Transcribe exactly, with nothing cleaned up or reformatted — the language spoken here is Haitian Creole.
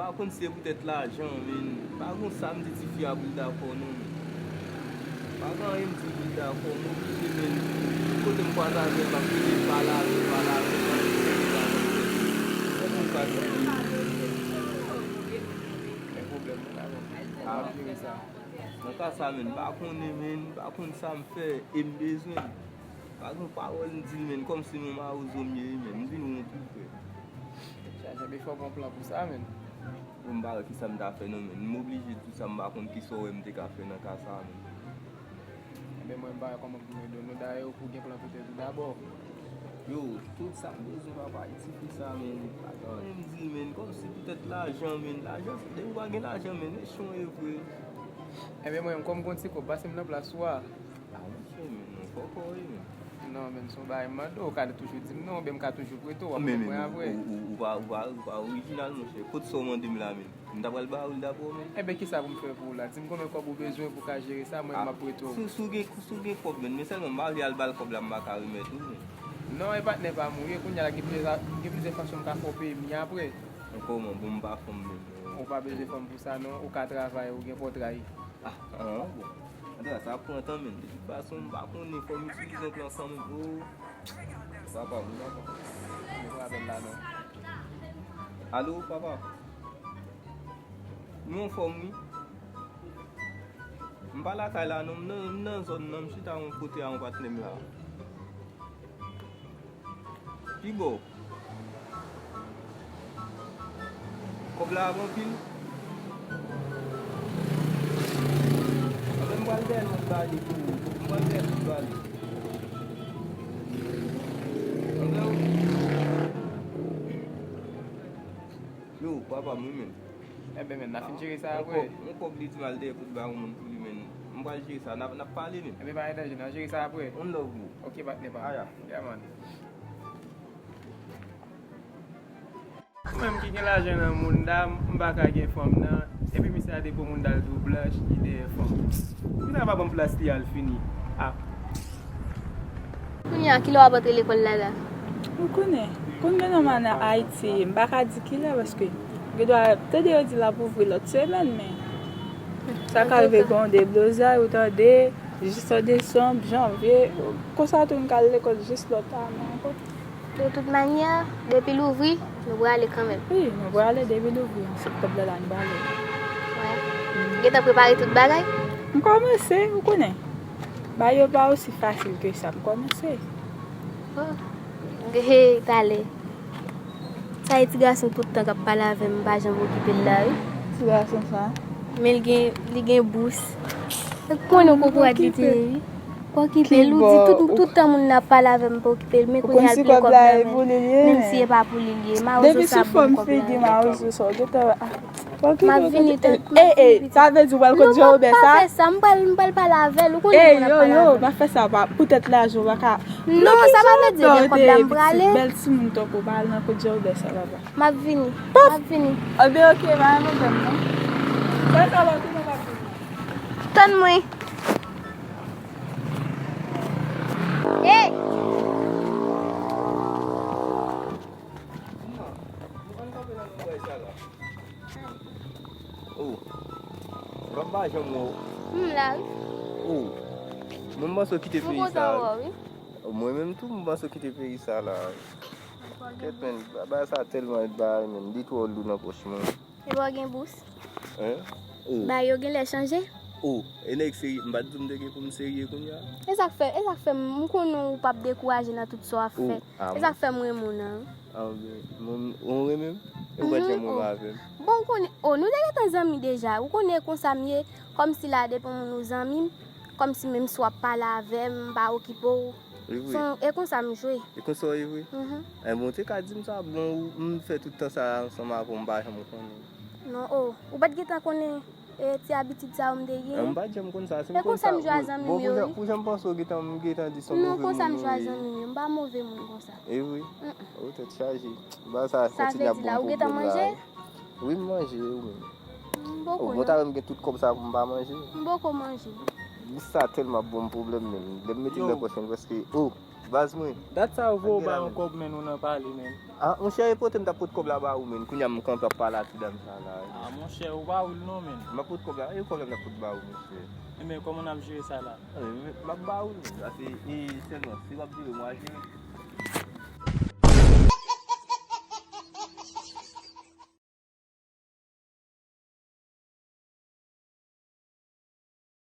Pa konn si se poutèt lajan, men pa gon sa m di tifi a pou l dakò, non, men. Pa gen anyen m di l pou l dakò, m oblije, men. Tout kote m kwaze avè l, m ap rele l, pale avè l, pale avè l, pale avè l, pale avè l. Kòman m ka di l? Men pwoblèm mwen la, men. A, m jere sa. Nan ka sa, men, m pa konnen, men, m pa konn sa m fè, e m bezwen l. Pa gen pawòl m di l, men, kòmsi m yon mawozo m ye, men, m vin wont wi, frè. Chaje, men fò gon plan pou sa, men. Bon, m pa wè kisa m ta fè, non, men, m oblije di w sa, m pa konn kisa w wè m te ka fè nan ka sa, men. Enben, mwen, m pa wè kòman pou m ede w, non, dayè, ou gen plan pou tèt ou dabò. Yo, tout sa m bezwen, papa, e tifi sa, men, pa gen anyen m di l, men, kòmsi poutèt lajan, men, lajan, depi w pa gen lajan, men, mechan w ye vre. Enben, mwen, kòm gon ti kòb, pase m nan plas ou a. A, monchè, men, non, fòkò wi, men. Non, men, se yon bagay m mande w, ou ka toujou di m non, oubyen m ka toujou prete w, w ap prete mwen apre. Men, men, ou, ou, ou pa, ou pa, ou pa orijinal, monchè. Kot sa w mande m la, men? M ta pral ba ou l dabò, men. Enben, kisa pou m fè pou ou la? Di m konbyen kòb ou bezwen pou w ka jere sa, mwen, m ap prete w. Si, si w gen, si w gen kòb, men, men sèlman m pa vle al ba l kòb la, m pa ka remèt ou, men. Non, e patnè pa m ou ye, kounye a la, gen plizyè, gen plizyè fason m ka fè w peye m li apre. Kòman? Bon, m pa fanm, men. Ou pa bezwen fanm pou sa, non. Ou ka travay, ou gen pòtray. Ah, ah, bon. Antouka, sa ap pran tan, men. De tout fason, m pa konnen, fò m itilize yon plan kanmenm. Oh. Papa, m pa konn. Mwen pran apèl la, non. Alo, papa. Nou anfòm, wi. M pa lakay la, non. M nan, m nan zòn nan, m chita yon kote a yon patnè m la. Ki bò? Kòb la ap anpil? Anben, m pral dèyè lòt bagay pou ou. M pral dèyè lòt bagay. Anben, yo, papa m wi, men. Enben, men, n a fin jere sa apre. Yon kòb, yon kòb li di m al dèyè pou l bay yon moun pou li, men. M pral jere sa. N ap, n ap pale, men. Enben, pa gen danje, n a jere sa apre. One love, bro. Ok, patnè pa m. Aya. Yeah, man. Ou menm ki gen lajan nan mouda, m pa ka gen fanm nan. Epi misye a te pran mouda l tou blanch, li dèyè fanm. Misye a pa ban m plas li al fini. Ah. Kounye a, kilè w ap antre lekòl la la? Ou konnen, konn gen nòmal nan Ayiti, m pa ka di kilè paske gendwa, tande yo di l ap ouvri lòt semèn, men sa ka rive gen yon deblozay, ou tande, jis an desanm, janvye, konsa tou m ka al lekòl jis lòt ane ankò. De tout manyè, depi l ouvri, nou prale kanmenm. Wi, nou prale depi l ouvri an septanm la, la nou prale. Wè. Gentan prepare tout bagay? M kòmanse, ou konnen. Bagay yo pa osi fasil ke sa, m kòmanse. Oh. He, talè. Sa e ti gason tout tan k ap pale avè m, m pa janm okipe l la, wi. Ti gason sa? Men li gen, li gen bous. Ou konnen kokorat li te ye, wi. Pa okipe l, ou di tout, tout tan moun nan ap pale avè m, pa okipe l. Men kounye a l pran kòb nan men l. Menm si e pa pou li l ye. Mawozo sa ban m kòb la. Depi sou fòm figi mawozo sa, w gentan wè. M ap vini tankou. Ey, ey, sa vle di w pral kot Jean Robert sa? Non, pa fè sa, m pral, m pral pale avè l. Ou konnen moun ap pale avè l. Ey, yo, yo, pa fè sa, pa, poutèt lajan w pa ka. Non, sa pa vle di gen kòb la m prale. Bèl timoun tankou w pa al nan kot Jean Robert sa, papa. M ap vini. M ap vini. Anben, ok, pa gen pwoblèm, non. Fè sa, w ap tounen, m ap vini. Tann mwen. Ey! Oh. Mwen pa janm wè w. M la, wi. Oh. Mwen panse w kite peyi sa. M kontan wè w, wi. Mwen menm tou, m panse w kite peyi sa la. Kèt, men, bagay sa tèlman bagay, men, li twò lou nan pòch mwen. Epi w gen bous? Hein? Oh. Bagay yo genlè chanje. Oh, e nèg serye, m pa t di w m te gen pou m serye kounye a? E sa k fè, e sa k fè m, m konnen w p ap dekouraje nan tout sa w ap fè. E sa k fè m renmen w nan. Ah, men, mwen, ou renmen m? E ou pa t janm renmen avè m? Bon, ou konnen, oh, nou te gentan zanmi deja. Ou konnen konsa m ye, kòmsi la depi yon moun ou zanmi m, kòmsi menm si w ap pale avè m, m pa okipe w. E vre? E konsa m jwe. E konsa w ye vre? Mhm. Enben, ou te ka di m sa, bon, ou, m fè tout tan sa ansanm avè w, m pa janm konnen. Non, oh, ou pa t gentan konnen, e, ti abitid sa yo m te gen. M pa t janm konn sa, si m konn sa, bon, pou jan, pou jan m panse w gentan, m gentan di se yon move moun ou ye. Non, konsa m jwe a zanmi m yo, m pa move moun konsa. E vre? Mm-mm. Oh, tèt chaje. Ba sa, sa ti la bon pwoblèm la. Wi, m manje, ou menm? M poko, non. Bon, talè m gen tout kòb sa pou m pa manje. M poko manje. Bous sa tèlman ap ban m pwoblèm menm. Lè m mete l nan pòch mwen, prèske, oh, Baz mwen. Dat sa yo voye ou Ann gen ba la, yon men. Kòb men ou nan pale men. Ah, monchè, e pote m t ap pot kòb la ba ou, men. Kounye a m kanpe ap pale a ti dam sa la. Ah, monchè, ou pa wi l non men. M ap pot kòb la. E kòb la m t ap pot ba ou, monchè. Enben, kòman n ap jere sa la? Ah, men, m ap ba ou l, men. Sa se, e sèlman, si w ap jere, mwen a jere.